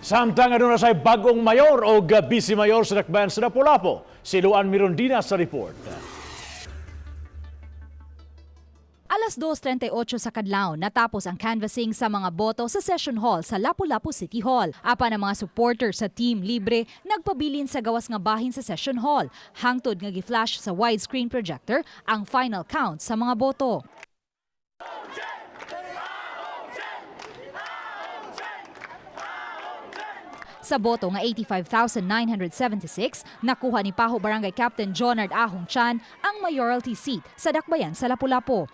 Samtang aduna say bagong mayor o vice mayor sa Dakbayan sa Lapu-Lapu. Si Luan Mirondina sa report. Alas 2:38 sa kadlawon, natapos ang canvassing sa mga boto sa Session Hall sa Lapu-Lapu City Hall. Apan ang mga supporter sa Team Libre nagpabilin sa gawas nga bahin sa Session Hall. Hangtod nga gi-flash sa widescreen projector ang final count sa mga boto. Sa boto nga 85,976, nakuha ni Pajo Barangay Captain Jonard Ahong Chan ang mayoralty seat sa Dakbayan sa Lapu-Lapu.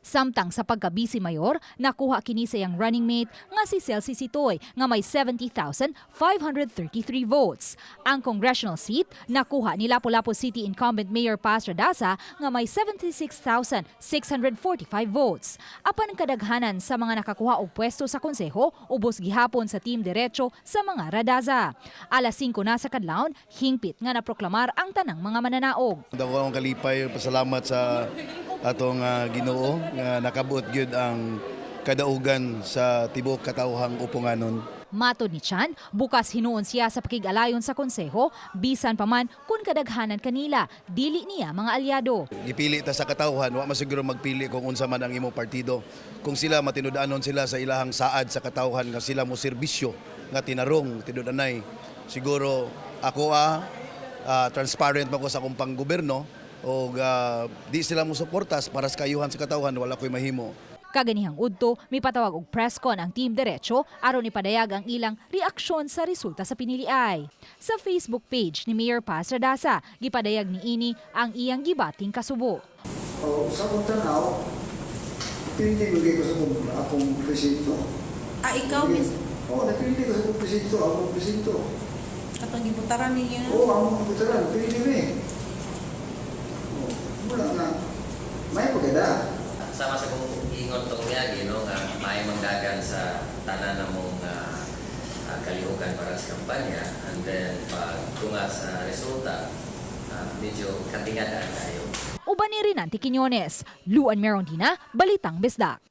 Samtang sa pagka-vice mayor, nakuha kini sa iyang running mate nga si Celsi Sitoy nga may 70,533 votes. Ang congressional seat nakuha ni Lapu-Lapu City incumbent Mayor Paz Radaza nga may 76,645 votes. Apan ang kadaghanan sa mga nakakuha og pwesto sa konseho, ubos gihapon sa Team Derecho sa mga Radaza. Alas 5 na sa kadlawon, hingpit nga naproklamar ang tanang mga mananaog. Dako akong kalipay, pasalamat sa atong Ginoo nga nakabuot gyud ang kadaugan sa tibuok katawhang uponganon. Matod ni Chan, bukas hinuon siya sa pakig-alayon sa konseho, bisan pa man kung kadaghanan kanila, dili niya mga alyado. Gipili ta sa katawhan, wa man siguro magpili kung unsa man ang imong partido. Kung sila matinud-anon sila sa ilahang saad sa katawhan nga sila mo serbisyo nga tinarong tinud-anay. Siguro ako transparent man ko sa akong panggoberno og di sila mo suportas para sa kayuhan sa katawhan, wala ko'y mahimo. Kaganihang udto, mipatawag og press con ang Team Derecho aron ipadayag ang ilang reaksyon sa resulta sa piniliay. Sa Facebook page ni Mayor Paz Radaza, gipadayag niini ang iyang gibating kasubo. O, sa akong tanaw, pindi ko sa akong presinto. Ah, ikaw mismo. Oo, napili ko sa akong presinto, akong presinto. Katong gibutaran ninyo na. Oo, akong komputaran, pili mi. Oo, wala na. May pagkada. Sama sa kong ingon tong miyagi, no, nga may mangdagan sa tanan namong kalihukan para sa kampanya, and then pag tunga sa resulta, medyo katingadaan tayo. Uban ni Rinanti Quiñones, Luan Merondina, Balitang Bisdak.